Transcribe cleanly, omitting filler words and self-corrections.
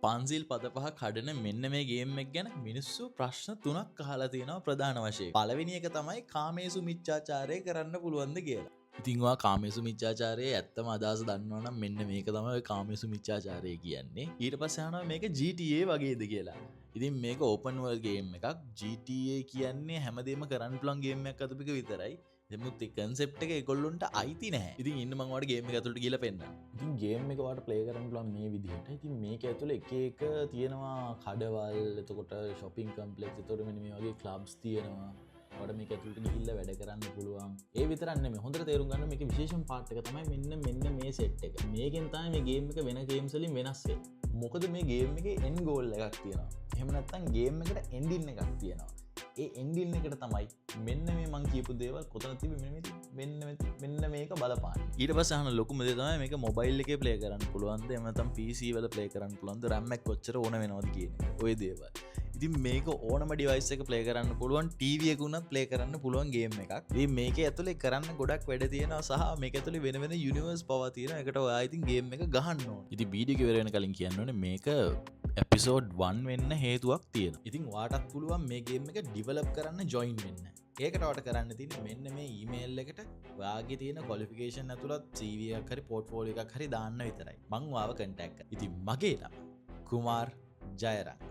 පන්සිල් පද පහ කඩන මෙන්න මේ ගේම් එක ගැන මිනිස්සු ප්‍රශ්න තුනක් අහලා තියෙනවා ප්‍රධාන වශයෙන්. පළවෙනි එක තමයි කාමේසු මිච්ඡාචාරය කරන්න පුළුවන්ද කියලා. ඉතින් ඔයා කාමේසු මිච්ඡාචාරයේ ඇත්තම අදහස දන්නවා නම් මෙන්න මේක තමයි ඔය කාමේසු මිච්ඡාචාරය කියන්නේ. ඊට පස්සේ අහනවා මේක GTA වගේද කියලා. ඉතින් මේක ඕපන් වර්ල්ඩ් ගේම් එකක්. GTA කියන්නේ හැමදේම කරන්න පුළුවන් ගේම් එකක් අතපික විතරයි. නමුත් ඒ කන්සෙප්ට් එක ඒගොල්ලොන්ට අයිති නැහැ. ඉතින් ඉන්න මං ඔයාලට ගේම් එක ඇතුළට ගිහලා පෙන්නන්නම්. ඉතින් ගේම් එක ඔයාලට ප්ලේ කරන්න පුළුවන් මේ විදිහට. ඉතින් මේක ඇතුළේ එක එක තියෙනවා කඩවල්, එතකොට ෂොපින් කම්ප්ලෙක්ස්, එතකොට මෙන්න මේ වගේ ක්ලබ්ස් තියෙනවා. ඔයාලට මේක ඇතුළට ගිහිල්ලා වැඩ කරන්න පුළුවන්. ඒ විතරක් නෙමෙයි, හොඳට තේරුම් ගන්න මේකේ විශේෂම පාර්ට් එක තමයි මෙන්න මෙන්න මේ සෙට් එක. මේකෙන් තමයි මේ ගේම් එක වෙන ගේම්ස් වලින් වෙනස් වෙන්නේ. මොකද මේ ගේම් එකේ එන්ඩ් ගෝල් එකක් තියෙනවා. එහෙම නැත්නම් ගේම් එකට එන්ඩින් එකක් තියෙනවා. ඒ එන්ඩින් එකට තමයි මෙන්න මේ මං කියපු දේවල් කොතන තිබෙන්නේ, මෙන්න මේ මෙන්න මෙන්න මේක බලපාන්නේ. ඊට පස්සේ අහන ලොකුම දේ තමයි මේක මොබයිල් එකේ ප්ලේ කරන්න පුළුවන්ද, එහෙම නැත්නම් PC වල ප්ලේ කරන්න පුළුවන්ද, RAM එක කොච්චර ඕන වෙනවද කියන එක. ඔය දේවල්. ඉතින් මේක ඕනම ඩිවයිස් එක ප්ලේ කරන්න පුළුවන්, ටීවී එක උනත් ප්ලේ කරන්න පුළුවන් ගේම් එකක්. ඉතින් මේකේ ඇතුලේ කරන්න ගොඩක් වැඩ තියෙනවා සහ මේක ඇතුලේ වෙන වෙන යුනිවර්ස් පවා තියෙනවා. ඒකට ඔයා ඉතින් ගේම් එක ගහන්න ඕන. ඉතින් වීඩියෝ එක ඉවර වෙන කලින් කියන්න ඕනේ මේක එපිසෝඩ් 1 වෙන්න හේතුවක් තියෙනවා. ඉතින් ඔයාටත් පුළුවන් මේ ගේම් එක ඩිවලොප් කරන්න ජොයින් වෙන්න. ඒකට ඔයාට කරන්න තියෙන්නේ මෙන්න මේ ඊමේල් එකට ඔයාගේ තියෙන ක්වොලිෆිකේෂන් ඇතුළත් CV එකක් හරි පෝට්ෆෝලියෝ එකක් හරි දාන්න විතරයි. මං ඔයාව කන්ටැක්ට් කරා. ඉතින් මගේ නම කුමාර් ජයරංග.